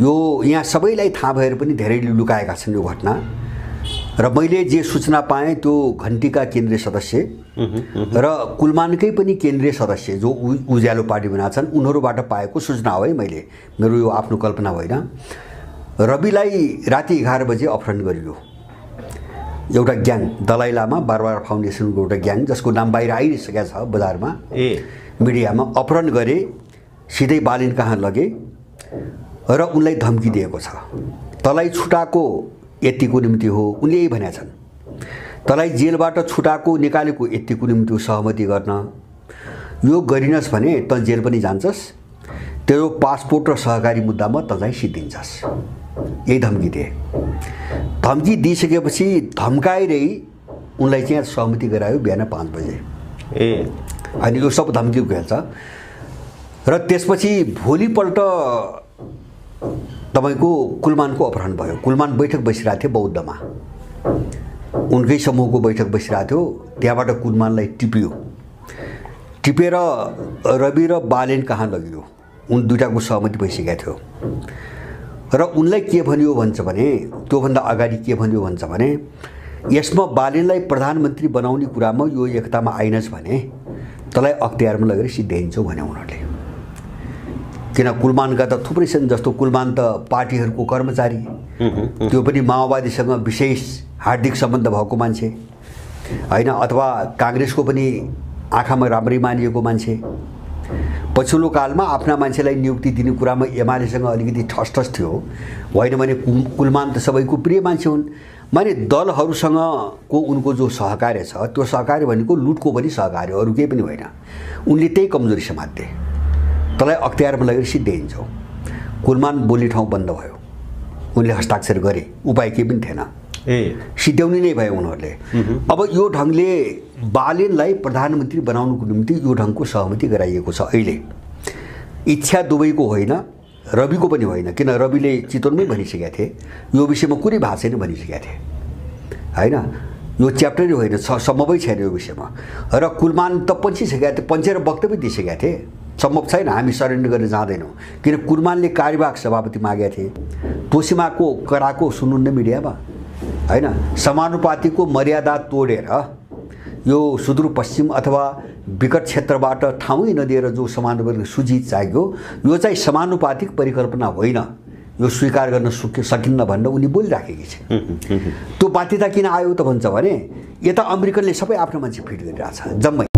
यो यहाँ सबैलाई थाहा भएर पनि धेरैले लुकाएका छन् यो घटना र मैले जे सूचना पाएँ त्यो घन्टीका केन्द्रीय सदस्य र कुलमानकै पनि केन्द्रीय सदस्य जो उज्यालो पार्टी बना छन् उनीहरूबाट पाएको सूचना हो है मैले मेरो यो आफ्नो कल्पना होइन रविलाई राति 11 बजे अपहरण गरियो एउटा ग्याङ दलाई लामा बारबार फाउन्डेसनको एउटा ग्याङ जसको नाम बाहिर आइसकेको छ बजारमा मिडियामा अपहरण गरे सिधै बालिन कहाँ लगे र उनलाई धम्की दिएको छ तलाई छुटाको यतिको निम्ति हो उनले यही भनेका छन् तलाई जेलबाट छुटाको निकालेको यतिको निम्ति सहमति गर्न यो गरिनस् भने त जेल पनि जान्छस् तेरो पासपोर्ट र सहकारी मुद्दामा त चाहिँ सिद्धिन्छस् यही धम्की दिए धम्की दिइसकेपछि धम्काएरै उनलाई चाहिँ सहमति गरायो बिहान 5 बजे अनि यो सब धम्कीको खेल छ र त्यसपछि भोलिपल्ट तपाईको कुलमानको अपहरण भयो कुलमान बैठक बसिरहेको थियो बौद्धमा उनकै समूहको बैठक बसिरहेको थियो त्यहाँबाट कुलमानलाई टिपेर रवि र बालेन कहाँ लगियो उन दुईटाको सहमति भइसकेको थियो र उनलाई के भन्यो भन्छ भने त्योभन्दा अगाडि के भन्यो भन्छ भने यसमा बालेनलाई प्रधानमन्त्री बनाउने कुरामा यो एकतामा आइनस् भने तँलाई अख्तियारमा लगेर सिद्ध्याइन्छौ भने उनीहरूले किन कुलमानका त थुप्रै छन् जस्तो कुलमान त पार्टीहरूको कर्मचारी त्यो पनि माओवादीसँग विशेष हार्दिक सम्बन्ध भएको मान्छे हैन अथवा कांग्रेसको पनि आँखामा राम्रै मानिएको मान्छे पछिल्लो कालमा आफ्ना मान्छेलाई नियुक्ति दिने कुरामा एमालेसँग अलिकति ठसठस थियो होइन भने कुलमान त सबैको प्रिय मान्छे हुन् माने दलहरूसँगको उनको जो सहकार्य छ त्यो सहकार्य भनेको लुटको पनि सहकार्य अरु केही पनि होइन उनले त्यही कमजोरी समात्थे तँलाई अख्तियारमा लगेर सिद्ध्याइन्छौ कुलमान बोल्ने ठाउँ बन्द भयो उनले हस्ताक्षर गरे उपाय केही पनि थिएन सिद्ध्याउने नै भयो उनीहरूले अब यो ढङ्गले बालेनलाई प्रधानमन्त्री बनाउनुको निम्ति यो ढङ्गको सहमति गराइएको छ अहिले इच्छा दुवैको होइन रविको पनि होइन किन रविले चितवनमै भनिसकेका थिए यो विषयमा कुनै भएको छैन भनिसकेका थिए हैन यो च्याप्टरै होइन सम्भवै छैन यो विषयमा र कुलमान त पन्छिसकेका थिए पन्छेर वक्तव्य दिइसकेका थिए सम्भव छैन हामी सरेन्डर गरेर जाँदैनौँ किन कुलमानले कार्यवाहक सभापति मागेका थिए तोसिमाको कराको सुन्नुहुन्न मिडियामा हैन समानुपातिको मर्यादा तोडेर यो सुदूरपश्चिम अथवा विकट क्षेत्रबाट ठाउँै नदिएर जो समानुपातिक सूची चाहियो यो चाहिँ समानुपातिक परिकल्पना होइन यो स्वीकार गर्न सकिन्न भनेर उनी बोलिराखेकी छन् त्यो बाध्यता किन आयो त भन्छ भने यता अमेरिकनले सबै आफ्नो मान्छे फिट गरिरहेछ जम्मै